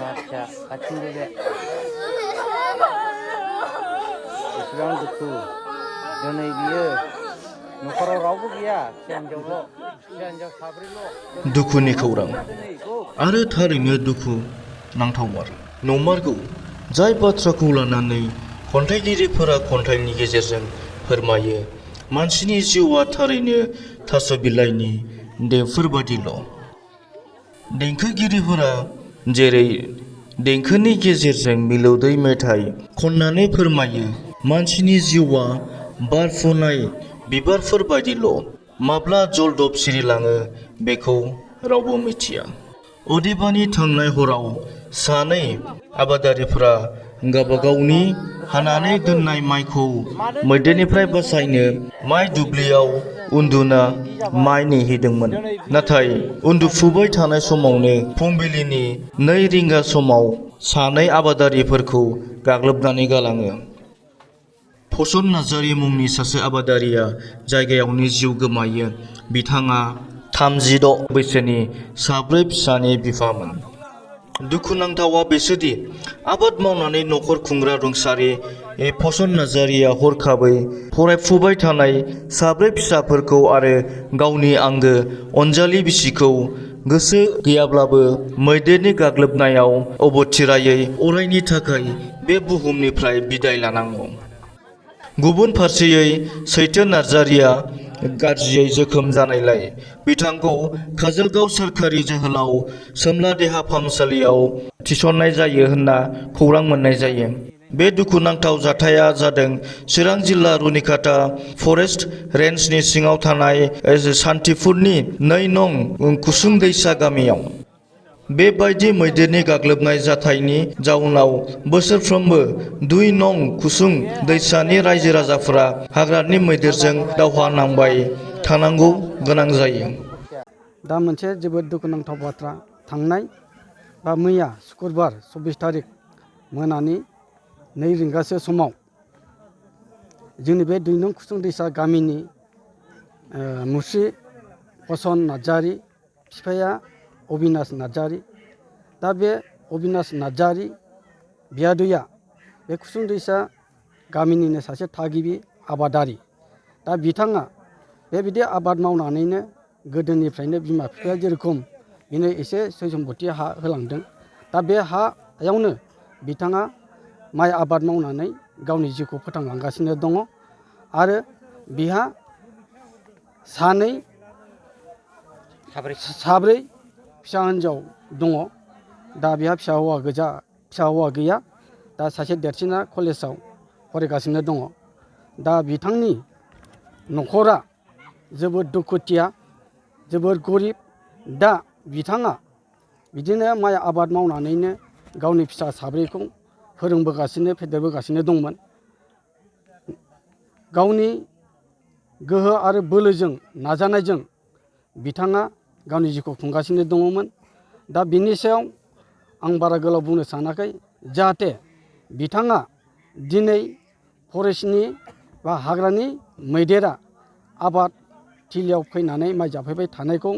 बिमा फिसा गासिबो बे बेसेबां दुखु दिनै बियो न'खराव रावबो गैया फिसा हिनजाव साब्रैल' दुखुनि खौरां आरो थारैनो दुखु नांथावमार नंमारगौ जाय बाथ्राखौ लानानै खन्थाइगिरिफोरा खन्थाइनि गेजेरजों फोरमायो मानसिनि जिउआ थारैनो थास' बिलाइनि देंफोरबादिल' देंखोगिरिफोरा जेरै देंखोनि गेजेरजों मिलौदो मेथाइ खननानै फोरमायो मानसिनि जिउआ बारफुनाय बिबारफोर बायदिल' माब्ला जलदब सिरिलाङो बेखौ रावबो मिथिया अदेबानि थांनाय हराव सानै आबादारिफोरा गावबागावनि हानानै दोननाय माइखौ मैदेरनिफ्राय बासायनो माइ दुब्लियाव उन्दुना माइ नेहैदोंमोन नाथाय उन्दुफुबाय थानाय समावनो फुंबिलिनि 2 रिंगा समाव सानै आबादारिफोरखौ गाग्लोबनानै गालाङो फसन नार्जारी मुंनि सासे आबादारिया जायगायावनो जिउ गोमायो बिथाङा 36 बैसोनि 4 फिसानि बिफामोन दुखुनांथावा बेसोदि आबाद मावनानै न'खर खुंग्रा रुंसारि फसन नार्जारीया हरखाबै फरायफुबाय थानाय 4 फिसाफोरखौ आरो गावनि आंगो अनजालि बिसिखौ गोसो गैयाब्लाबो मैदेरनि गाग्लोबनायाव अबथिरायै अरायनि थाखाय बे बुहुमनिफ्राय बिदाय लानांगौ गुबुन फारसेयै सैथो नार्जारीया गाज्रियै जोखोम जानायलाय बिथांखौ काजलगाव सोरखारि जोहोलाव सोमला देहा फाहामसालियाव थिसननाय जायो होनना खौरां मोननाय जायो बे दुखुनांथाव जाथाया जादों चिरां जिल्ला रुनिकाटा फरेस्ट रेन्जनि सिङाव थानाय सान्तिपुरनि 2 नं कुसुं दैसा गामियाव बेबायदि मैदेरनि गाग्लोबनाय जाथायनि जाउनाव बोसोरफ्रोमबो 2 नं कुसुं दैसानि रायजो राजाफोरा हाग्रानि मैदेरजों दावहा नांबाय थानांगौ गोनां जायो दा मोनसे जोबोद दुखुनांथाव बाथ्रा थांनाय बा मैया शुक्रबार 24 तारिख मोनानि 2 रिंगासो समाव जोंनि बे 2 नं कुसुं दैसा गामिनि मुस्रि फसन नार्जारी बिफाया अबिनाश नार्जारी दा बे अबिनाश नार्जारी बियादैया बे कुसुं दैसा गामिनिनो सासे थागिबि आबादारि दा बिथाङा बेबायदि आबाद मावनानैनो गोदोनिफ्रायनो बिमा बिफाया जेरखम बिनो एसे सै सम्पति हा होलांदों दा बे हायावनो बिथाङा माइ आबाद मावनानै गावनि जिउखौ फोथांलांगासिनो दङ आरो बिहा साब्रै फिसा हिन्जाव दङ दा बिहा फिसा हौवा गैया दा सासे देरसिना कलेजाव फरायगासिनो दङ दा बिथांनि न'खरा जोबोद दुखुथिया जोबोद गरिब दा बिथाङा बिदिनो माइ आबाद मावनानैनो गावनि फिसा साब्रैखौ फोरोंबोगासिनो फेदेरबोगासिनो दंमोन गावनि गोहो आरो बोलोजों नाजानायजों बिथाङा गावनि जिउखौ खुंगासिनो दङमोन दा बिनि सायाव आं बारा गोलाव बुंनो सानाखै जाहाथे बिथाङा दिनै फरेस्टनि बा हाग्रानि मैदेरा आबाद थिलियाव फैनानै माइ जाफैबाय थानायखौ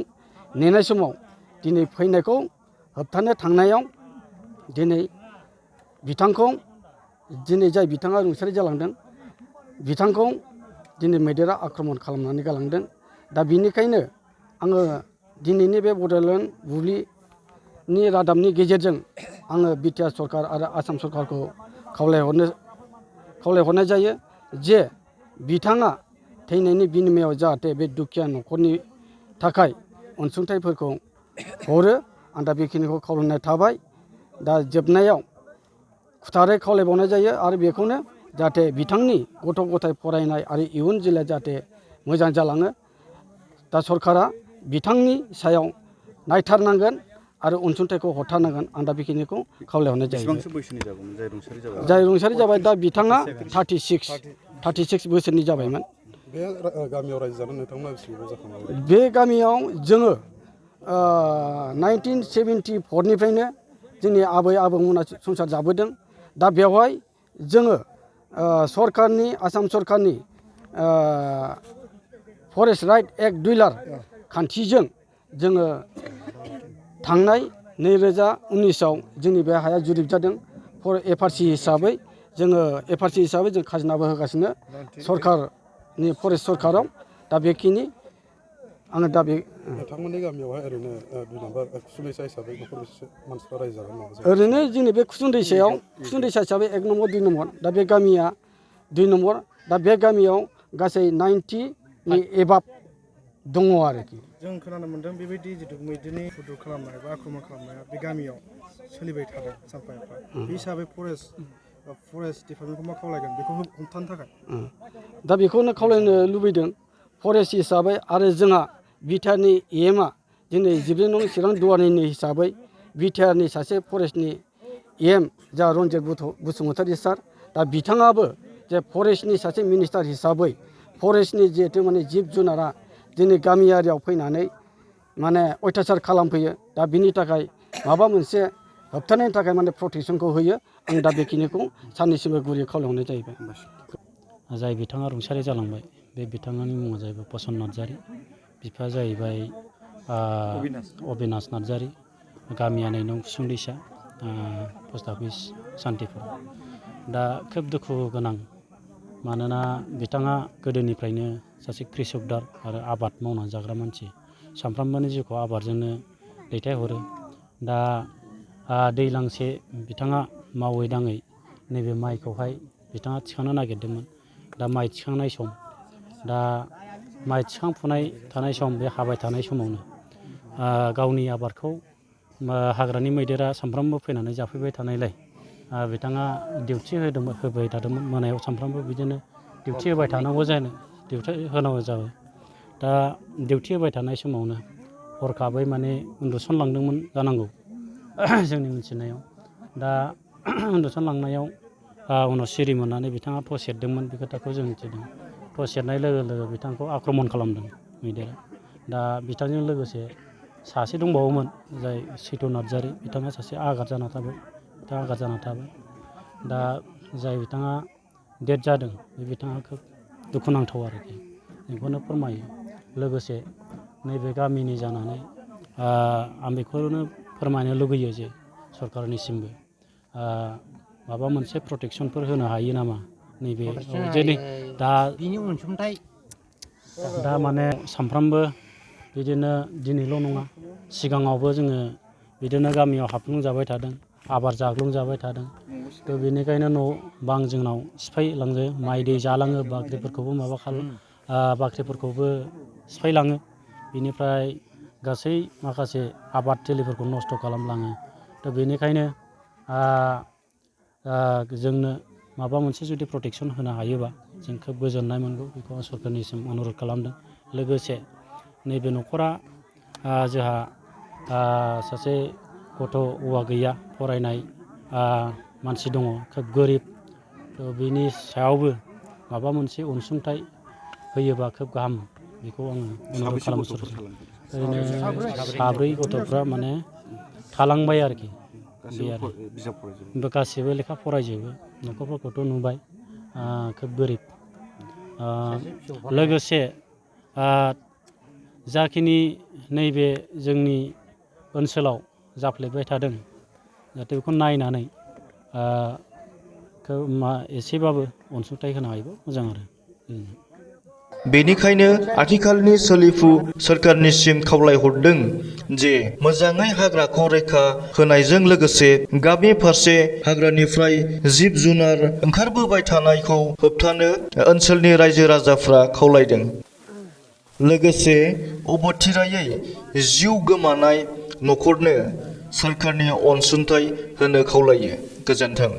नेनाय समाव दिनै फैनायखौ होबथानो थांनायाव दिनै बिथांखौ जाय बिथाङा रुंसारि जालांदों बिथांखौ दिनै मैदेरा आक्रमन खालामनानै गालांदों दा बिनिखायनो आङो दिनैनि बे बड'लेण्ड बुब्लिनि रादाबनि गेजेरजों आङो बिटिआर सरकार आरो आसाम सरकारखौ खावलायहरनाय जायो जे बिथाङा थैनायनि बिनिमयाव जाहाथे बे दुखिया न'खरनि थाखाय अनसुंथाइफोरखौ हरो आं दा बेखिनिखौ खावलायनाय थाबाय दा जोबनायाव खुथारै खावलायबावनाय जायो आरो बेखौनो जाहाथे बिथांनि गथ' गथाय फरायनाय आरो इयुन जिल्लाया जाहाथे मोजां जालाङो दा सरकारा बिथांनि सायाव नायथारनांगोन आरो अनसुंथाइखौ हरथारनांगोन आं दा बेखिनिखौ खावलायहरनाय जायो बेसेबांसो बैसोनि जागौमोन जाय रुंसारि जाबाय दा बिथाङा 36 बोसोरनि जाबायमोन बे गामियाव रायजो जानानै नोंथांमोना बेसेबां जाखांबाय बे गामियाव जोङो 1974 निफ्रायनो जोंनि आबै आबौमोना संसार जाबोदों दा बेवहाय जोङो सरकारनि आसाम सरकारनि फरेस्ट राइट एक्ट 2 खान्थिजों जोङो थांनाय 2019आव जोंनि बे हाया जुरिब जादों एफआरसि हिसाबै जोङो एफआरसि हिसाबै जों खाजोनाबो होगासिनो सरकारनि फरेस्ट सरकाराव दा बेखिनि आङो दा बे नोंथांमोननि गामियावहाय ओरैनो 2 नाम्बार खुसुंदैसा हिसाबै न'खर बेसेसो मानसिफ्रा रायजो जागोन नामा? ओरैनो जोंनि बे खुसुंदैसा हिसाबै 1 नम्बर 2 नम्बर दा बे गामिया 2 नम्बर दा बे गामियाव गासै 90नि एबाब दङ आरोखि। जों खोनानो मोन्दों बेबायदि जिथु मैदेरनि हुदुर खालामनाय बा आक्रमण खालामनाया बे गामियाव सोलिबाय थादों सानफा एफा बे हिसाबै फरेस्ट डिपार्टमेन्टखौ मा खावलायगोन बेखौ हमथानो थाखाय? दा बेखौनो खावलायनो लुबैदों फरेस्ट हिसाबै आरो जोंहा बिटिआरनि एमआ दिनै 14 नं चिरां दुवारनि हिसाबै बिटिआरनि सासे फरेस्टनि एम जा रन्जित बसुमतारी सार दा बिथाङाबो जे फरेस्टनि सासे मिनिस्टार हिसाबै फरेस्टनि जिहेतु माने जिब जुनारा दिनै गामियारियाव फैनानै माने अयथासार खालामफैयो दा बिनि थाखाय माबा मोनसे होबथानायनि थाखाय माने प्रटेकसनखौ होयो आं दा बेखिनिखौ साननैसिमबो गुरै खावलायहरनाय जाहैबाय। जाय बिथाङा रुंसारि जालांबाय बे बिथांनि मुङा जाहैबाय प्रसन नार्जारि, बिफाया जाहैबाय अबिनाश नार्जारि, गामिया 9 नं खुसुंदैसा, पस्ट अफिस सान्तिपुर। दा खोब दुखु गोनां मानोना बिथाङा गोदोनिफ्रायनो सासे कृषकदार आरो आबाद मावनानै जाग्रा मानसि, सानफ्रामबोनि जिउखौ आबादजोंनो दैथायहरो। दा दैज्लांसे बिथाङा मावै दाङै नैबे माइखौहाय बिथाङा थिखांनो नागिरदोंमोन। दा माइ थिखांनाय सम, दा माइ थिखांफुनाय थानाय सम, बे हाबाय थानाय समावनो गावनि आबादखौ हाग्रानि मैदेरा सानफ्रामबो फैनानै जाफैबाय थानायलाय बिथाङा डिउटि होबाय थादोंमोन। मोनायाव सानफ्रामबो बिदिनो डिउटि होबाय थानांगौ जाबाय। दा डिउटि होबाय थानाय समावनो हरखाबै माने उन्दुसनलांदोंमोन जानांगौ जोंनि मिथिनायाव। दा उन्दुसनलांनायाव उनाव सिरि मोननानै बिथाङा टर्च सेरदोंमोन, बे खोथाखौ जों मिथिदों। टर्च सेरनाय लोगो लोगो बिथांखौ आक्रमण खालामदों मैदेरा। दा बिथांजों लोगोसे सासे दंबावोमोन जाय सैथ' नार्जारि, बिथाङा सासे आघात जाना थाबाय। दा जाय बिथाङा डेथ जादों बे बिथाङा खोब दुखुनांथाव आरोखि, बेखौनो फोरमायो। लोगोसे नैबे गामिनि जानानै आं बेखौनो फोरमायनो लुगैयो जे सरकारनिसिमबो माबा मोनसे प्रटेकसनफोर होनो हायो नामा नैबे जेरै दा बिनि अनसुंथाइ दा माने सानफ्रामबो बिदिनो दिनैल' नङा, सिगाङावबो जोङो बिदिनो गामियाव हाबग्लुंजाबाय थादों, आबाद जाग्लुंजाबाय थादों। थ' बेनिखायनो न' बां जोंनाव सिफायलाङो, माइ दै जालाङो, बाख्रिफोरखौबो सिफायलाङो। बिनिफ्राय गासै माखासे आबाद थिलिफोरखौ नस्थ' खालामलाङो। थ' बेनिखायनो जोंनो माबा मोनसे जुदि प्रटेकसन होनो हायोबा जों खोब गोजोननाय मोनगौ, बेखौ आं सरकारनिसिम अनुरद खालामदों। लोगोसे नैबे न'खरा जोंहा सासे गथ' औवा गैया, फरायनाय मानसि दङ, खोब गोरिब। थ' बिनि सायावबो माबा मोनसे अनसुंथाइ होयोबा खोब गाहाम, बेखौ आङो अनुरद खालामो। ओरैनो 7 गथ'फ्रा माने थालांबाय आरोखि। बे आरो गासिबो लेखा फरायजोबो, न'खरफोरखौथ' नुबाय, खोब गोरिब। लोगोसे जाखिनि नैबे जोंनि ओनसोलाव जाफ्लेबाय थादों, जाहाथे बेखौ नायनानै एसेबाबो अनसुंथाइ होनो हायोबा मोजां आरो। बेनिखायनो आथिखालनि सोलिफु सोरखारनिसिम खावलायहरदों जे मोजाङै हाग्राखौ रैखा होनायजों लोगोसे गामि फारसे हाग्रानिफ्राय जिब जुनार ओंखारबोबाय थानायखौ होबथानो ओनसोलनि रायजो राजाफ्रा खावलायदों। लोगोसे अबथिरायै जिउ गोमानाय न'खरनो सोरखारनि अनसुंथाइ होनो खावलायो। गोजोन्थों।